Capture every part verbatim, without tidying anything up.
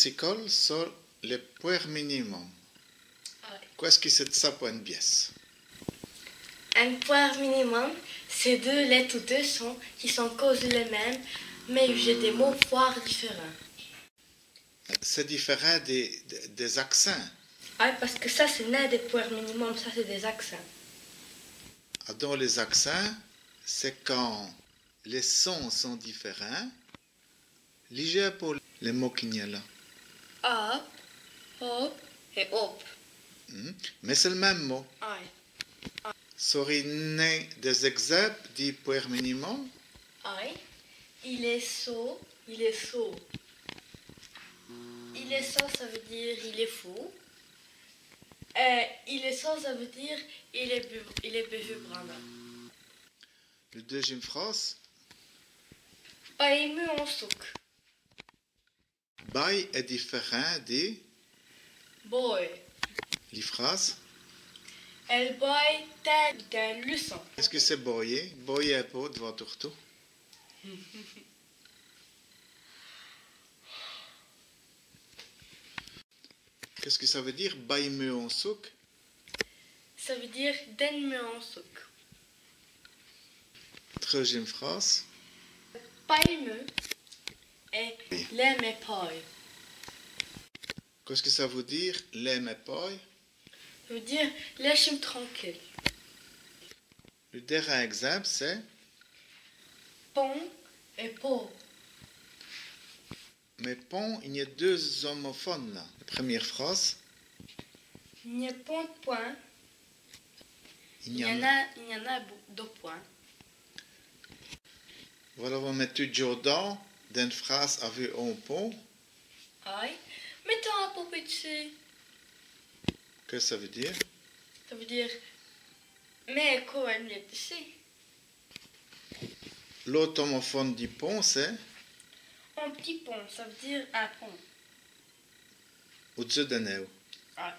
Sicole, so lès pwêrs minimes. Qwè ç' qui c'èst d' ça po ène bièsse ? In pwêr minime, c'èst deûs lètes ou deûs sons qui sont causés lès minmes, mins èvè dès mots fwârt difèrints. C'èst difèrint dès, dès, dès-acsints. Ây, pace qui ça, ç' n'èst nin dès pwêrs minimes, ça c'èst dès-acsints. Adon lès-acsints, c'èst quand lès sons sont difèrints. Lîjez po lès mots qu'i gn-a là. Âp, hôp èt ôpe. Hmm. Mins c'èst l' minme mot. Ây. Sôrîz n-, dès-ègzimps di pwêrs minimes ? Ây. Il èst sot, il èst sot. Il èst sot, ça vout dîre il èst fou. Èt il èst sot, ça vout dîre il èst bu-, il èst bèvu branmint. Li deûzinme frâse. Baye-m' on souke. Baye èst difèrint di boye. Li frâse. Èle boye tins dins l' lusson. Qwè ç' qui c'èst boyer ? Boyer po, d'vant tortos. Qwè ç' qui ça vout dîre, baye-m' on souke ? Ça vout dîre, done-m' on souke. Treûzinme frâse. Paye-m' èt lèye m' paye. Qwè ç' qui ça vout dîre, lèye m' paye ? Ça vout dîre, lèyîz-m' tranquile. Li dêrin ègzimpe, c'èst. Pont èt pô. Mins pont, i gn-a deûs-omofones là. Li prumêre frâse. I gn-a pont d' pwint. I gn-a, i gn-a nin, i gn-a nin do pwint. Vos l'avoz mètu djordon dins ène frâse avou on pont. Ây, mètans on pont p'tit. Qwè ç' qui ça vout dîre ? Ça vout dîre, mètans co on pont p'tit. L'ôte omofone di pont, c'èst ? On p'tit pont, ça vout dîre on pont. Au-d'zeû dèl eûwe. Ây.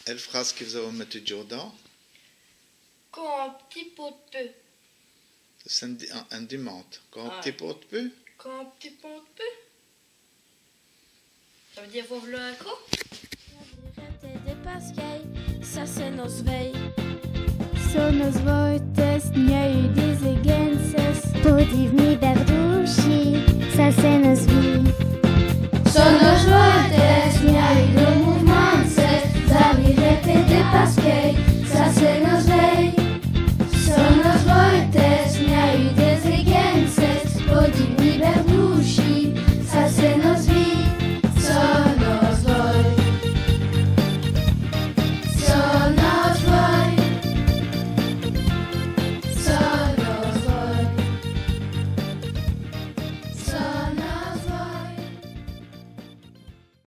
Èl frâse qui vos-avoz mètu djordon ? Co on p'tit pont d' pus. C'èst ène, ène, ène dimande. Co on p'tit pont d' pus ? Co on p'tit pont d' pus. Ça vout dîre, vos v'loz on côp ? Rèstez dès pasquèyes, ça c'èst nosse vèye. So nosse vôytèsse, gn-a yeû dès ègènces. Po div'ni dardouchis, ça c'èst nosse vîye. So nosse vôytèsse, gn-a yeû dès moûvemints, ça vout dîre rèstez dès pasquèyes, ça c'èst nosse